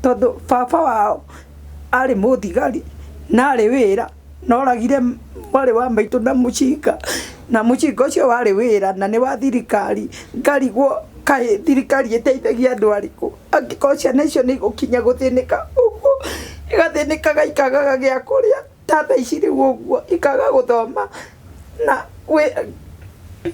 Tondũ baba wao arĩ mũthigari na arĩ wĩra, na oragire mwarĩ wa maitũ na mũcinga, na mũcinga ũcio warĩ wĩra na nĩ wa thirikari, ngarigwo kaĩ thirikari ĩteithagia andũ arĩkũ, angĩkorwo ciana icio nĩ igũkinya gũthĩnĩka ũguo, igathĩnĩkaga ikagaga gĩa kũrĩa. Ta thaa ici rĩu ũguo ikaga gũthoma na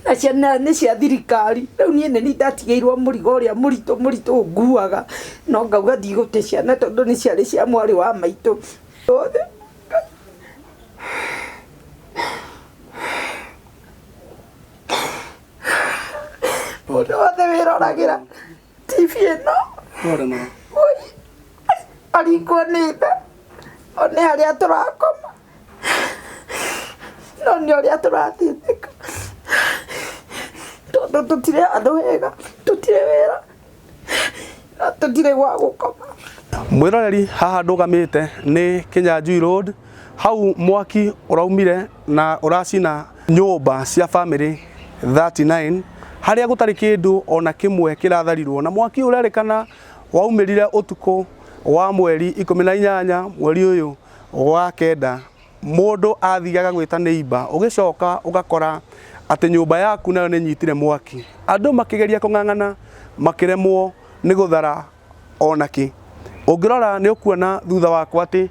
na ciana nĩ cia thirikari. Rĩu niĩ nĩ niĩ ndatigĩirwo mũrigo ũrĩa mũritũ mũritũ nguaga, no ngauga ndigũte ciana tondũ nĩ ciarĩ cia mwarĩ wa maitũ. Mũndũ wothe wĩroragĩra TV ĩno aringwo nĩ tha one harĩa tũrakoma no nĩ ũrĩa tũrathĩnĩka tondũ tũtirĩ handũ hega, tũtirĩ wĩra na tũtirĩ gwa gũkoma. Mwĩroreri haha ndũgamĩte nĩ Kinyanjui Road, hau mwaki ũraumire na ũracina nyũmba cia bamĩrĩ 39 harĩa gũtarĩ kĩndũ ona kĩmwe kĩratharirwo na mwaki ũrerĩkana waumĩrire ũtukũ wa mweri 18 mweri ũyũ wa kenda. Mũndũ athiaga gwĩta neighbour ũgĩcoka ũgakora atĩ nyũmba yaku nayo nĩ ĩnyitire mwaki. Andũ makĩgeria kũng'ang'ana makĩremwo nĩ gũthara ona kĩ. Ũngĩrora nĩ ũkuona thutha wakwa atĩ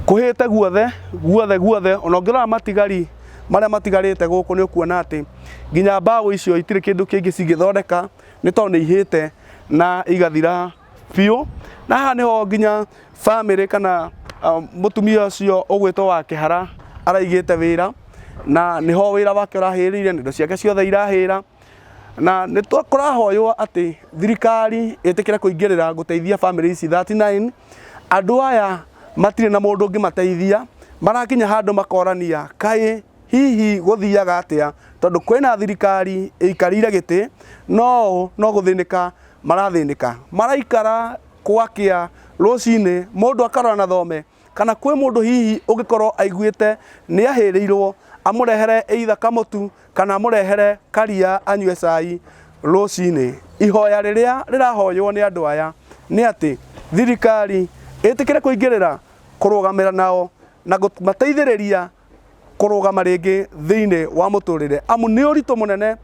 kũhĩte guothe guothe guothe, ona ũngĩrora matigari marĩa matigarĩte gũkũ nĩ ũkuona atĩ nginya mbaũ icio itirĩ kĩndũ kĩngĩ cingĩthondeka nĩ tondũ nĩ ihĩte na igathira biũ. Na haha nĩho nginya bamĩrĩ kana mũtumia ũcio ũgwĩtwo wa Kĩhara araigĩte wĩra, na nĩho wĩra wake ũrahĩrĩire, na indo ciake ciothe irahĩra. Na nĩ kũrahoywo atĩ thirikari ĩtĩkĩre kũingĩrĩra gũteithia bamĩrĩ ici 39. Andũ aya matirĩ na mũndũ ũngĩmateithia, marakinya handũ makorania kaĩ hihi gũthiaga atĩa, tondũ kwĩna thirikari ĩikarĩire gĩtĩ no no gũthĩnĩka marathĩnĩka. Maraikara gwakĩa rũcinĩ mũndũ akarora na thome kana kwĩ mũndũ hihi ũngĩkorwo aiguĩte nĩ ahĩrĩirwo amũrehere either kamũtu kana amũrehere karia anyue cai rũcinĩ. Ihoya rĩrĩa rĩrahoywo nĩ andũ aya nĩ atĩ thirikari ĩtĩkĩre kũingĩrĩra kũrũgamĩra nao na kũmateithĩrĩria kũrũgama rĩngĩ thĩinĩ wa mũtũrĩre amu nĩ ũritũ mũnene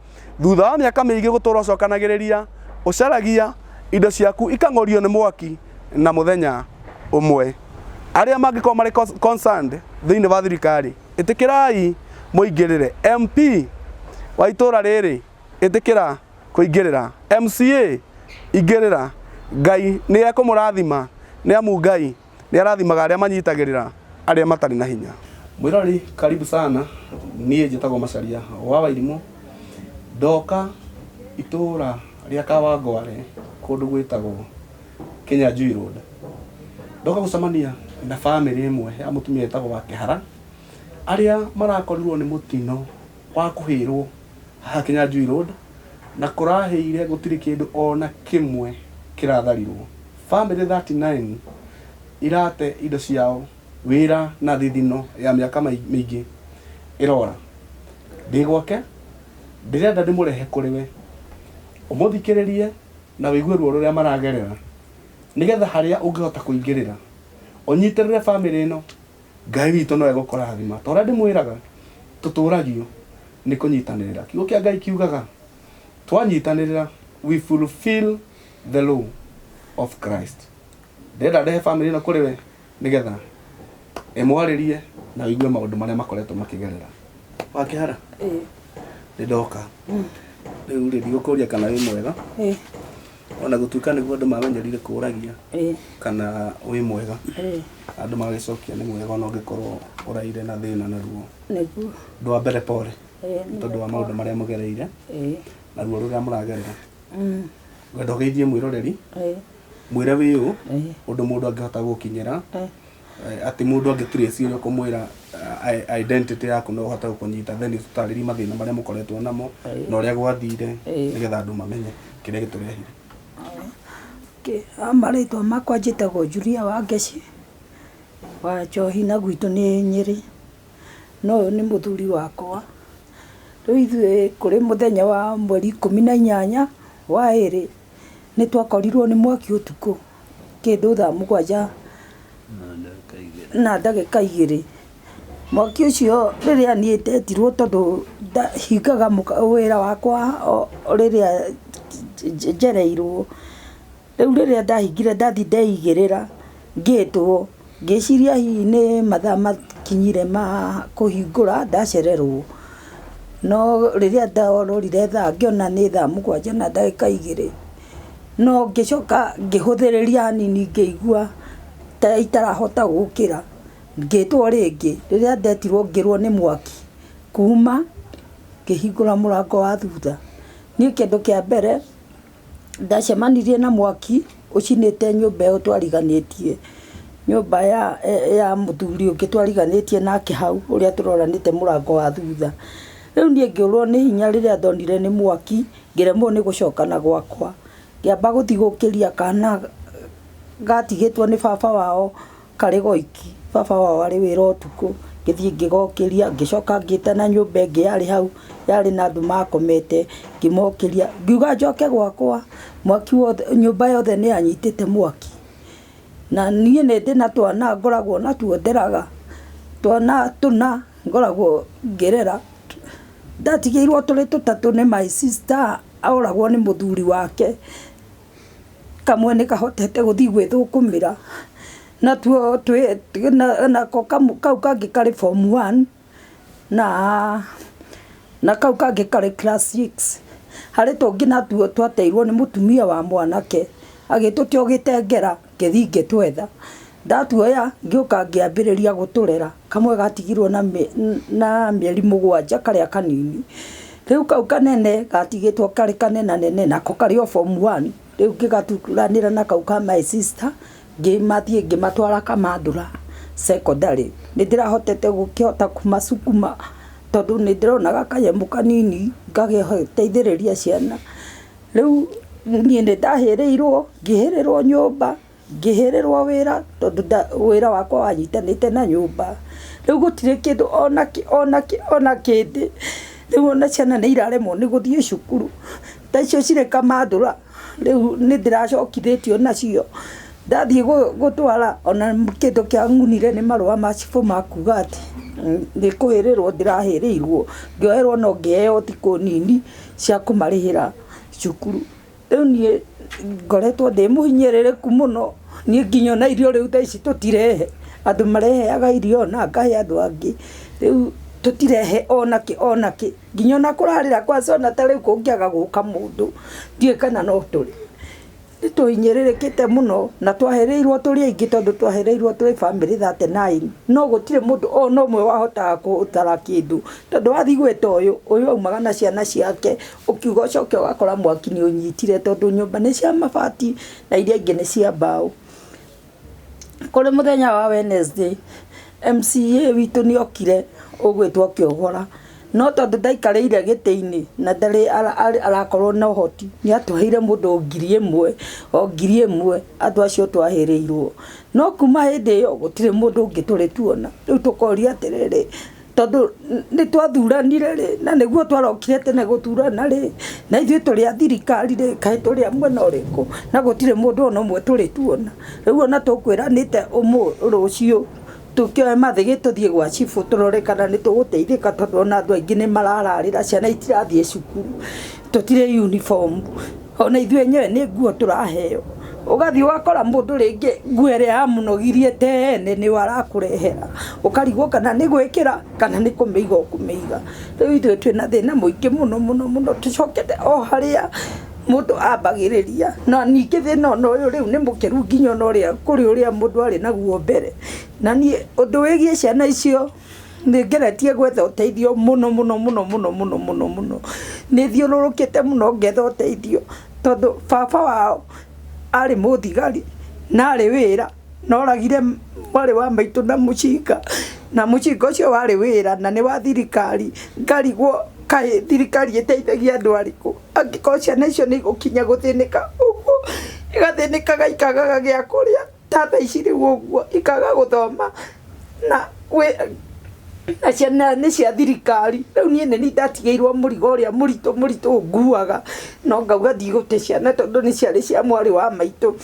thutha wa mĩaka mĩingĩ gũtũra ũcokanagĩrĩria ũcaragia indo ciaku ikang'ũrio nĩ mwaki na mũthenya ũmwe. Arĩa mangĩkorwo marĩ concerned thĩinĩ wa thirikari ĩtĩkĩrai mũingĩrĩre. MP wa itũra rĩrĩ ĩtĩkĩra kũingĩrĩra. MCA ingĩrĩra. Ngai nĩ ekũmũrathima nĩ amu Ngai nĩ arathimaga arĩa manyitagĩrĩra arĩa matarĩ na hinya. Mwĩroreri karibu sana, niĩ njĩtagwo Macharia wa Wairimũ, ndoka itũra rĩa Kawangware kũndũ gwĩtagwo Kinyanjui Road, ndoka gũcemania na bamĩrĩ ĩmwe ya mũtumia wĩtagwo wa Kĩhara, arĩa marakorirwo nĩ mũtino wa kũhĩrwo haha Kinyanjui Road, na kũrahĩire gũtirĩ kĩndũ ona kĩmwe kĩratharirwo. Bamĩrĩ 39 irate indo ciao, wĩra na thithino ya mĩaka mĩingĩ ĩrora. Ndĩ gwake, ndĩrenda ndĩmũrehe kũrĩ we, ũmũthikĩrĩrie na wĩigue ruo rũrĩa maragerera, nĩgetha harĩa ũngĩhota kũingĩrĩra, ũnyitĩrĩre bamĩrĩ ĩno, Ngai witũ no egũkũrathima. Ta ũrĩa ndĩmwĩraga, tũtũragio nĩ kũnyitanĩrĩra. Kiugo kĩa Ngai kiugaga, twanyitanĩrĩra, we fulfill the law of Christ. Ndĩrenda ndehe bamĩrĩ ĩno kũrĩ we nĩgetha ĩmwarĩrie na ũigue maũndũ marĩa makoretwo makĩgerera. Wakĩhara? Ĩĩ. Nĩ ndoka. Rĩu rĩ ndigũkũria kana wĩ mwega. Ĩĩ. Ona gũtuĩka nĩguo andũ mamenyerire kũragia Ĩĩ. kana wĩ mwega. Ĩĩ. Andũ magagĩcokia nĩ mwega ona ũngĩkorwo ũraire na thĩna na ruo. Nĩguo. Ũndũ wa mbere pole. Ĩĩ. Nĩ tondũ wa maũndũ marĩa mũgereire. Ĩĩ. Na ruo rũrĩa mũragerera. Ngwenda ũgeithie mwĩroreri. Mwĩre wĩ ũ, ũndũ mũndũ angĩhota gũgũkinyĩra, atĩ mũndũ angĩ trace ũrĩa ũkũmwĩra identity yaku no ũhote gũkũnyita then ũtũtarĩrie mathĩna marĩa mũkoretwo namo na ũrĩa gwathire nĩgetha andũ mamenye kĩrĩa gĩtũrehire. Marĩtwa makwa njĩtagwo Julia Wangeci wa Njohi na gwitũ nĩ Nyĩrĩ. Na ũyũ nĩ mũthuri wakwa. Rĩu ithuĩ kũrĩ mũthenya wa mweri ikũmi na inyanya wa ĩrĩ, nĩ twakorirwo nĩ mwaki ũtukũ. Kĩndũ thaa 7 na ndagĩka 2. Mwaki ũcio rĩrĩa niĩ ndetirwo tondũ ndahingaga wĩra wakwa rĩrĩa njereirwo. Rĩu rĩrĩa ndahingire ndathiĩ ndeigĩrĩra ngĩtwo, ngĩciria hihi nĩ mathaa makinyire ma kũhingũra ndacererwo. No rĩrĩa ndarorire thaa ngĩona nĩ thaa 7 na ndagĩka 2. No ngĩcoka ngĩhũthĩrĩria hanini ngĩigua ta itarahota gũkĩra, ngĩtwo rĩngĩ. Rĩrĩa ndetirwo ngĩrwo nĩ mwaki kuma, ngĩhingũra mũrango wa thutha. Niĩ kĩndũ kĩa mbere ndacemanirie na mwaki ũcinĩte nyũmba ĩyo twariganĩtie, nyũmba ya mũthuri ũngĩ twariganĩtie nake hau, ũrĩa tũroranĩte mũrango wa thutha. Rĩu niĩ ngĩũrwo nĩ hinya rĩrĩa ndonire nĩ mwaki, ngĩremwo nĩ gũcoka na gwakwa. Ngĩamba gũthiĩ gũkĩria kana gatigĩtwo nĩ baba wao karĩ goiki, baba wao arĩ wĩra ũtukũ, ngĩthiĩ ngĩgokĩria, ngĩcoka ngĩtana nyũmba ĩngĩ yarĩ hau, yarĩ na andũ makomete, ngĩmokĩria, ngiuga njoke gwakwa, mwaki wothe, nyũmba yothe nĩ yanyitĩte mwaki. Na niĩ nĩ ndĩ na twana ngoragwo natuo nderaga, twana tũna ngoragwo ngĩrera. Ndatigĩirwo tũrĩ tũtatũ nĩ my sister oragwo nĩ mũthuri wake. Kamwe nĩ kahotete gũthiĩ gwĩthũkũmĩra, natuo nako kau kangĩ karĩ form one na kau kangĩ karĩ class six. Harĩ tũngĩ natuo twateirwo nĩ mũtumia wa mwanake, agĩtũte o gĩtengera, ngĩthiĩ ngĩtwetha. Ndatuoya ngĩũka ngĩambĩrĩria gũtũrera. Kamwe gatigirwo na mĩeri 7 karĩa kanini. Rĩu kau kanene gatigĩtwo karĩ kanenanene nako karĩ o form one. Rĩu ngĩgaturanĩra na kau ka my sister, ngĩmathiĩ ngĩmatwara Kamandũra Secondary. Nĩ ndĩrahotete gũkĩhota kũmacukuma tondũ nĩ ndĩronaga kanyamũ kanini ngagĩteithĩrĩria ciana. Rĩu niĩ nĩ ndahĩrĩirwo, ngĩhĩrĩrwo nyũmba, ngĩhĩrĩrwo wĩra tondũ wĩra wakwa wanyitanĩte na nyũmba. Rĩu gũtirĩ kĩndũ ona kĩ ona kĩ ona kĩndĩ. Rĩu ona ciana nĩ iraremwo nĩ gũthiĩ cukuru. Ta icio cirĩ Kamandũra, rĩu nĩ ndĩracokithĩtio nacio. Ndathiĩ gũtwara ona kĩndũ kĩang'unire nĩ marũa ma cibũ ma kuga atĩ nĩ kũhĩrĩrwo ndĩrahĩrĩirwo. Ngĩoerwo no ngĩheo thikũ nini cia kũmarĩhĩra cukuru. Rĩu niĩ ngoretwo ndĩ mũhinyĩrĩrĩku mũno, niĩ nginya ona irio rĩu thaa ici tũtirehe, andũ mareheaga irio na ngahe andũ angĩ, rĩu tũtirehe ona kĩ ona kĩ, nginya ona kũrarĩra kwanza ona ta rĩu kũngĩaga gũka mũndũ, ndiũĩ kana no tũrĩe. Nĩ tũhinyĩrĩrĩkĩte mũno na twahĩrĩirwo tũrĩ aingĩ tondũ twahĩrĩirwo twĩ bamĩrĩ 39 no gũtirĩ mũndũ ona ũmwe wahotaga gũtara kĩndũ tondũ wathiĩ gwĩta ũyũ, ũyũ aumaga na ciana ciake, ũkiuga ũcoke ũgakora mwaki nĩ ũnyitire tondũ nyũmba nĩ cia mabati na iria ingĩ nĩ cia mbaũ. Kũrĩ mũthenya wa Wednesday, MCA witũ nĩ okire ũgwĩtwo Kĩogora, no tondũ ndaikarĩire gĩtĩ-inĩ na ndarĩ arakorwo na ũhoti, nĩ atũheire mũndũ 1000, o 1000 andũ acio twahĩrĩirwo. No kuma hĩndĩ ĩyo gũtirĩ mũndũ ũngĩ tũrĩ tuona. Rĩu tũkoria atĩrĩrĩ, tondũ nĩ twathuranire rĩ, na nĩguo twarokire tene gũthurana rĩ, na ithuĩ tũrĩ a thirikari rĩ, kaĩ tũrĩ a mwena ũrĩkũ? Na gũtirĩ mũndũ ona ũmwe tũrĩ tuona. Rĩu ona tũkwĩranĩte rũciũ tũkĩoe mathĩgĩ tũthiĩ gwa cibũ tũrore kana nĩ tũgũteithĩka tondũ ona andũ aingĩ nĩ marararĩra, ciana itirathiĩ cukuru, tũtirĩ uniform, ona ithuĩ enyewe nĩ nguo tũraheo. Ũgathiĩ ũgakora mũndũ rĩngĩ nguo ĩrĩa yamũnogirie tene nĩyo arakũrehera, ũkarigwo kana nĩ gwĩkĩra kana nĩ kũmĩiga ũkũmĩiga. Rĩu ithuĩ twĩna thĩna mũingĩ mũno mũno mũno, tũcokete o harĩa mũndũ ambagĩrĩria. Na ningĩ thĩna ona ũyũ rĩu nĩ mũkĩru nginya ona ũrĩa kũrĩ ũrĩa mũndũ arĩ naguo mbere. Na niĩ ũndũ wĩgiĩ ciana icio nĩ ngeretie gwetha ũteithio mũno mũno mũno mũno mũno mũno mũno. Nĩ thiũrũrũkĩte mũno ngetha ũteithio tondũ baba wao arĩ mũthigari na arĩ wĩra na oragire mwarĩ wa maitũ na mũcinga, na mũcinga ũcio warĩ wĩra na nĩ wa thirikari. Ngarigwo kaĩ thirikari ĩteithagia andũ arĩkũ angĩkorwo ciana icio nĩ igũkinya gũthĩnĩka ũguo, igathĩnĩkaga ikagaga gĩa kũrĩa ta thaa ici rĩu ũguo, ikaga gũthoma na na ciana nĩ cia thirikari. Rĩu niĩ nĩ niĩ ndatigĩirwo mũrigo ũrĩa mũritũ mũritũ nguaga, no ngauga ndigũte ciana tondũ nĩ ciarĩ cia mwarĩ wa maitũ.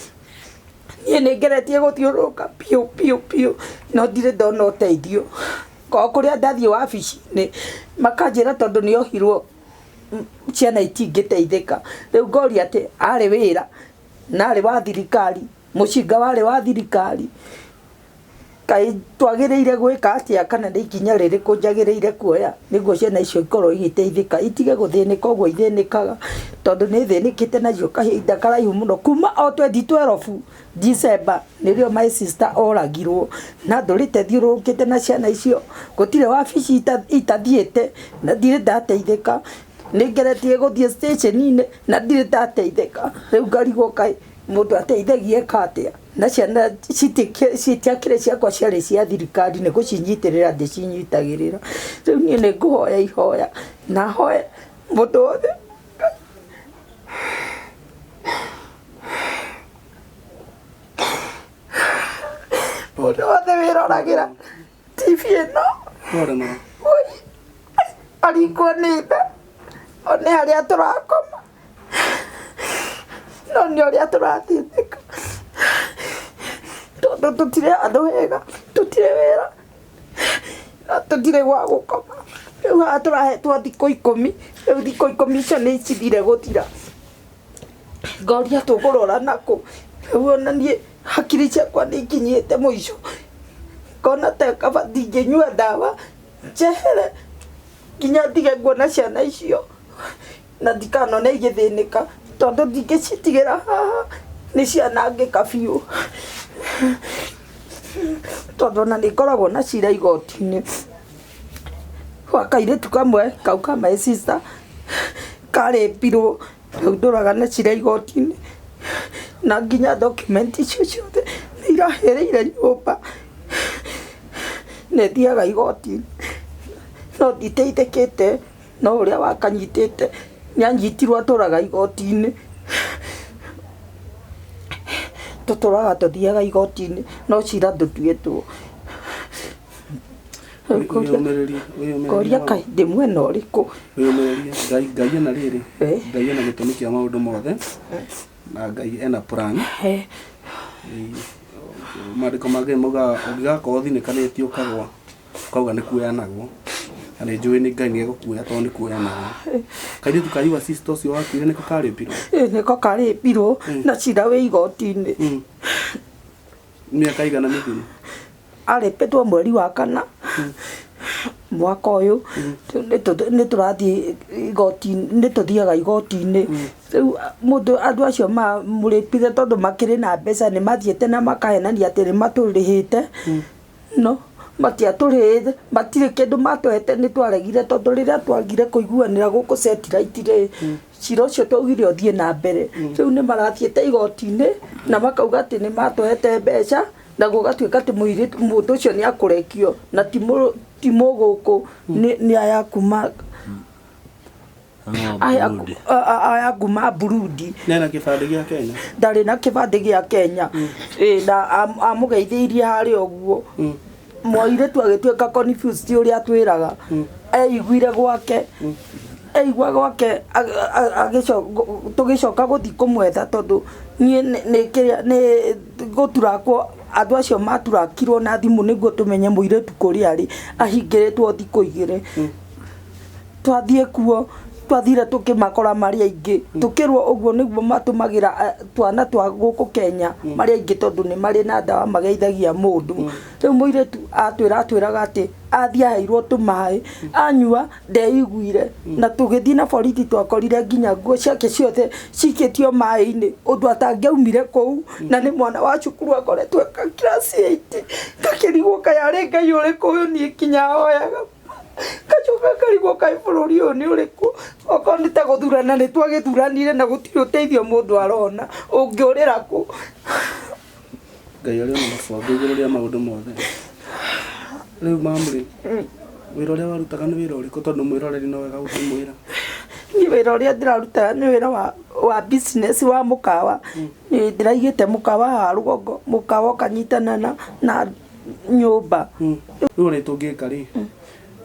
Niĩ nĩ ngeretie gũthiũrũrũka biũ biũ biũ no ndirĩ ndona ũteithio. O kũrĩa ndathiĩ wabici-inĩ makanjĩra tondũ nĩ ohirwo ciana itingĩteithĩka. Rĩu ngoria atĩ arĩ wĩra na arĩ wa thirikari, mũcinga warĩ wa thirikari, kaĩ twagĩrĩire gwĩka atĩa kana nĩ ikinya rĩrĩkũ njagĩrĩire kuoya nĩguo ciana icio ikorwo igĩteithĩka itige gũthĩnĩka ũguo ithĩnĩkaga, tondũ nĩ thĩnĩkĩte nacio kahinda karaihu mũno kuma o 2012 December nĩrĩo my sister oragirwo na ndũrĩte thiũrũrũkĩte na ciana icio, gũtirĩ wabici itathiĩte na ndirĩ ndateithĩka, nĩ ngeretie gũthiĩ station-inĩ na ndirĩ ndateithĩka, rĩu ngarigwo kaĩ mũndũ ateithagia eka atĩa, na ciana citiakĩrĩ ciakwa ciarĩ cia thirikari nĩ gũcinyitĩrĩra ndĩcinyitagĩrĩra, rĩu niĩ nĩ ngũhoya ihoya na hoe mũndũ wothe. Mũndũ wothe wĩroragĩra TV ĩno Pole mama. Oi, aringwo nĩ tha one harĩa tũrakoma no nĩ ũrĩa tũrathĩnĩka tondũ tũtirĩ handũ hega, tũtirĩ wĩra na tũtirĩ gwa gũkoma. Rĩu haha tũrahetwo thikũ 10, rĩu thikũ 10 icio nĩ cithire gũthira. Ngoria tũkũrora nakũ, rĩu ona niĩ hakiri ciakwa nĩ ikinyĩte mũico, ngona ta kaba ndingĩnyua ndawa njehere nginya ndige kuona ciana icio na ndikanone igĩthĩnĩka tondũ ndingĩcitigĩra haha nĩ cianangĩka biũ, tondũ ona nĩ ngoragwo na cira igoti-inĩ wa kairĩtu kamwe kau ka my sister karĩpirwo. Rĩu ndũraga na cira igoti-inĩ na nginya document icio ciothe nĩ irahĩrĩire nyũmba nĩ thiaga igoti-inĩ no nditeithĩkĩte no ũrĩa wakanyitĩte nĩ anyitirwo atũraga igoti-inĩ. Tũtũraga tũthiaga igoti-inĩ no cira ndũtuĩtwo. Wĩyũmĩrĩrie, wĩyũmĩrĩrie Ngoria mama. kaĩ ndĩ mwena ũrĩkũ? Wĩyũmĩrĩrie. Ngai Ngai ena rĩrĩ. Eh. Ngai ena gĩtũmi kĩa maũndũ mothe. Na Ngai ena plan. Eh, Ĩĩ. Maandĩko ma Ngai maugaga ũngĩgakorwo ũthinĩkanĩtie ũkagwa ũkauga nĩ kuoyanagwo. Na nĩ njũĩ nĩ Ngai nĩ egũkuoya tondũ nĩ kuoyanagwo. Kairĩtu ka your sister ũcio wakuire nĩko karĩpirwo? Ĩ, nĩko karĩpirwo na cira wĩ igoti-inĩ. Mĩaka igana mĩthiru? Arĩpĩtwo mweri wa kana mwaka ũyũ. Nĩ tũrathiĩ igoti, nĩ tũthiaga igoti-inĩ. Rĩu mũndũ andũ acio mamũrĩpire tondũ makĩrĩ na mbeca nĩ mathiĩte na makahenania atĩ nĩ matũrĩhĩte, no matiatũrĩhĩte, matirĩ kĩndũ matũhete nĩ twaregire tondũ rĩrĩa twagire kũiguanĩra gũkũ satellite rĩ, cira ũcio twaugire ũthiĩ na mbere. Rĩu nĩ marathiĩte igoti-inĩ na makauga atĩ nĩ matũhete mbeca na gũgatuĩka atĩ mũirĩtu mũndũ ũcio nĩ akũrekio na ti mũgũkũ nĩ aya kuma aya kuma Burundi. Nena kĩbandĩ gĩa Kenya? Ndarĩ na kĩbandĩ gĩa Kenya. Ĩ, na amũgeithĩirie harĩa ũguo. Mũirĩtu agĩtuĩka confused ũrĩa atwĩraga. Eiguire gwake, eigua gwake tũgĩcoka gũthiĩ kũmwetha tondũ niĩ nĩ kĩrĩa nĩ gũturakwo andũ acio maturakirwo na thimũ nĩguo tũmenye mũirĩtu kũrĩa arĩ ahingĩrĩtwo thikũ 2. Twathiĩ kuo twathire tũkĩmakora marĩ aingĩ tũkĩrwo ũguo nĩguo matũmagĩra twana twa gũkũ Kenya marĩ aingĩ tondũ nĩ marĩ na ndawa mageithagia mũndũ. Rĩu mũirĩtu atwĩra atwĩraga atĩ athiĩ aheirwo tũmaĩ anyua ndeiguire na tũgĩthiĩ na borithi twakorire nginya nguo ciake ciothe cikĩtio maĩ-inĩ ũndũ atangĩaumire kũu na nĩ mwana wa cukuru akoretwo eka class 8 ngakĩrigwo kaĩ arĩ Ngai ũrĩkũ ũyũ niĩ nginya hoyaga ngacoka ngarigwo kaĩ bũrũri ũyũ nĩ ũrĩkũ okorwo nĩ ta gũthurana nĩ twagĩthuranire na gũtirĩ ũteithio mũndũ arona ũngĩũrĩra kũ. Ngai arĩ ona mũbango igũrũ rĩa maũndũ mothe. Rĩu mamrĩ, wĩra ũrĩa warutaga nĩ wĩra ũrĩkũ tondũ mwĩroreri no wega gũkĩmwĩra? Niĩ wĩra ũrĩa ndĩrarutaga nĩ wĩra wa business wa mũkawa. Nĩ ndĩraigĩte mũkawa haha rũgongo, mũkawa ũkanyitana na nyũmba. Rĩu ũrĩa tũngĩka rĩ,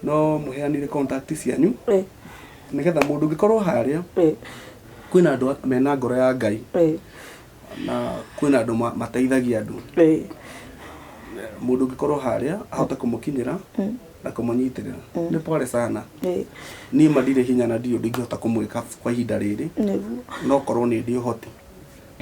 no mũheanire contact cianyu nĩgetha mũndũ ũngĩkorwo harĩa kwĩna andũ mena ngoro ya Ngai. Na kwĩna andũ mateithagia andũ. Mũndũ ũngĩkorwo harĩa ahote kũmũkinyĩra na kũmũnyitĩrĩra. Nĩ pole sana. Niĩ ma ndirĩ hinya na ndirĩ ũndũ ingĩhota kũmwĩka kwa ihinda rĩrĩ. No korwo nĩ ndĩ ũhoti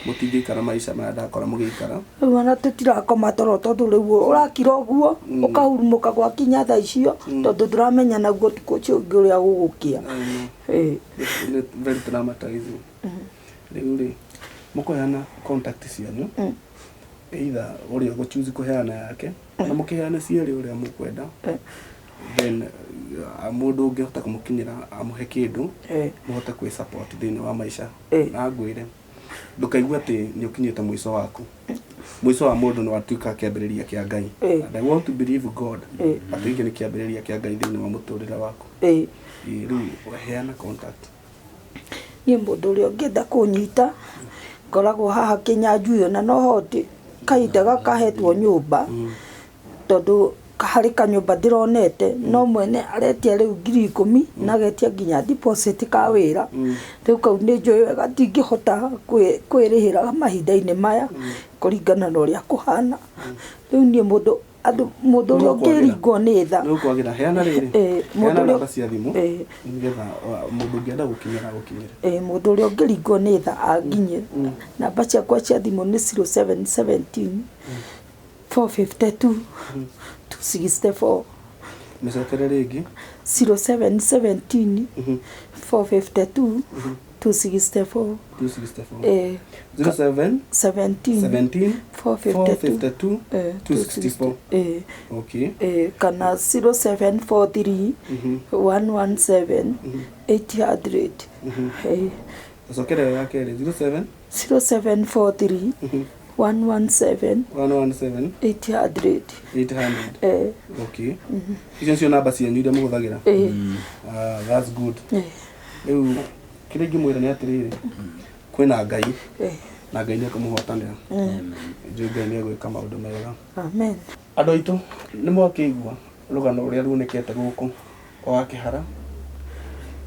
mũtingĩikara maica maya ndakora mũgĩikara. Rĩu ona tũtirakoma toro tondũ rĩu ũrakira ũguo ũkahurumũka gwakinya thaa icio tondũ ndũramenya naguo ũtukũ ũcio ũngĩ ũrĩa gũgũkĩa. Nĩ very traumatizing. Rĩu rĩ, mũkũheana contact cianyu, either ũrĩa ũgũ choose kũheana yake, na mũkĩheane cierĩ ũrĩa mũkwenda, then mũndũ ũngĩhota kũmũkinyĩra amũhe kĩndũ, mũhote kwĩ support thĩinĩ wa maica. Na ngwĩre ndũkaigue atĩ nĩ ũkinyĩte mũico waku. Mũico wa mũndũ nĩ watuĩka kĩambĩrĩria kĩa Ngai. And I want to believe God atĩ gĩkĩ nĩ kĩambĩrĩria kĩa Ngai thĩinĩ wa mũtũrĩre waku. Rĩu heana contact. Niĩ mũndũ ũrĩa ũngĩenda kũnyita ngoragwo haha Kĩnyanjui, ona no hote kahinda gaka hetwo nyũmba, tondũ harĩ kanyũmba ndĩronete no mwene aretia rĩu 10,000 na agetia nginya deposit ka wĩra. Rĩu kau nĩ njũĩ wega ndingĩhota kwĩrĩhĩra mahinda-inĩ maya kũringana na ũrĩa kũhana. Rĩu niĩ mũndũ andũ mũndũ ũrĩa ũngĩringwo nĩ tha. Nĩ ũkwagĩra heana rĩrĩ, heana namba cia thimũ nĩgetha mũndũ ũngĩenda gũkinyĩra agũkinyĩre. Mũndũ ũrĩa ũngĩringwo nĩ tha anginyĩre. Namba ciakwa cia thimũ nĩ 0717 452 264. Mĩcokere rĩngĩ. 0717 452 264. 264. 07 17 17 452 452 264. Okay. Kana 0743 117 800. Cokera ya kerĩ. 07 0743 117 117 800. 800. Okay, icio nĩcio namba cianyu iria mũhũthagĩra? Ah, that's good. Rĩu kĩrĩa ingĩmwĩra nĩ atĩrĩrĩ, kwĩna Ngai na Ngai nĩ ekũmũhotanĩra. Njũĩ Ngai nĩ egwĩka maũndũ mega. Amen. Andũ aitũ nĩ mwakĩigua rũgano rũrĩa ruonekete gũkũ kwa Kĩhara.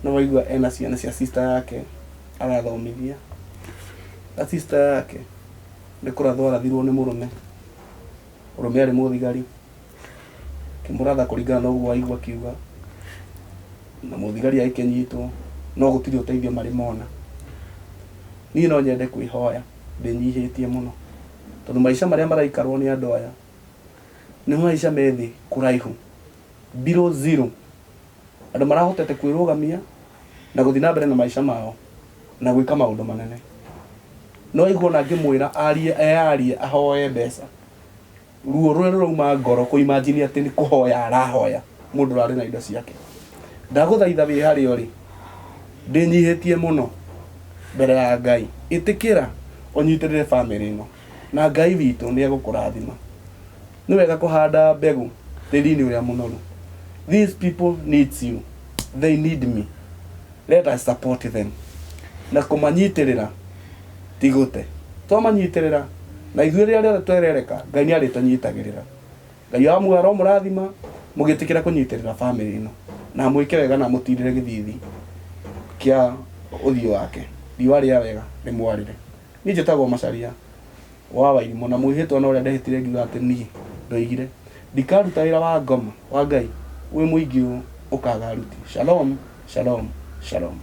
Nĩ waigua ena ciana cia sister yake arathomithia, na sister yake nĩ kũrathwo arathirwo nĩ mũrũme. Mũrũme arĩ mũthigari, kĩmũratha kũringana na ũguo waigua akiuga, na mũthigari agĩkĩnyitwo, no gũtirĩ ũteithio marĩ mona. Niĩ no nyende kwĩhoya ndĩnyihĩtie mũno, tondũ maica marĩa maraikarwo nĩ andũ aya nĩ maica me thĩ kũraihu, below zero. Andũ marahotete kwĩrũgamia na gũthiĩ na mbere na maica mao na gwĩka maũndũ manene. No aigua ona ngĩmwĩra arie, eyarie ahoe mbeca, ruo rũrĩa rũrauma ngoro kũ imagine atĩ nĩ kũhoya arahoya mũndũ ũrarĩ na indo ciake. Ndagũthaitha wĩ harĩa ũrĩ, ndĩnyihĩtie mũno mbere ya Ngai, ĩtĩkĩra ũnyitĩrĩre bamĩrĩ ĩno, na Ngai witũ nĩ egũkũrathima. Nĩ wega kũhanda mbegũ tĩri-inĩ ũrĩa mũnoru. These people needs you, they need me, let us support them na kũmanyitĩrĩra ti gũte. Twamanyitĩrĩra na ithuĩ rĩrĩa rĩothe twerereka, Ngai nĩ arĩtũnyitagĩrĩra. Ngai wa muoyo aromũrathima mũgĩtĩkĩra kũnyitĩrĩra bamĩrĩ ĩno, na mwĩke wega na mũtirĩre gĩthithi kĩa ũthiũ wake. Riũa rĩa wega rĩmwarĩre. Niĩ njĩtagwo Macharia wa Wairimũ, na mwĩhĩtwa na ũrĩa ndehĩtire ngiuga atĩ niĩ ndoigire ndikaruta wĩra wa ngoma wa Ngai wĩ mũingĩ ũũ ũkaga aruti. Shalom, shalom, shalom.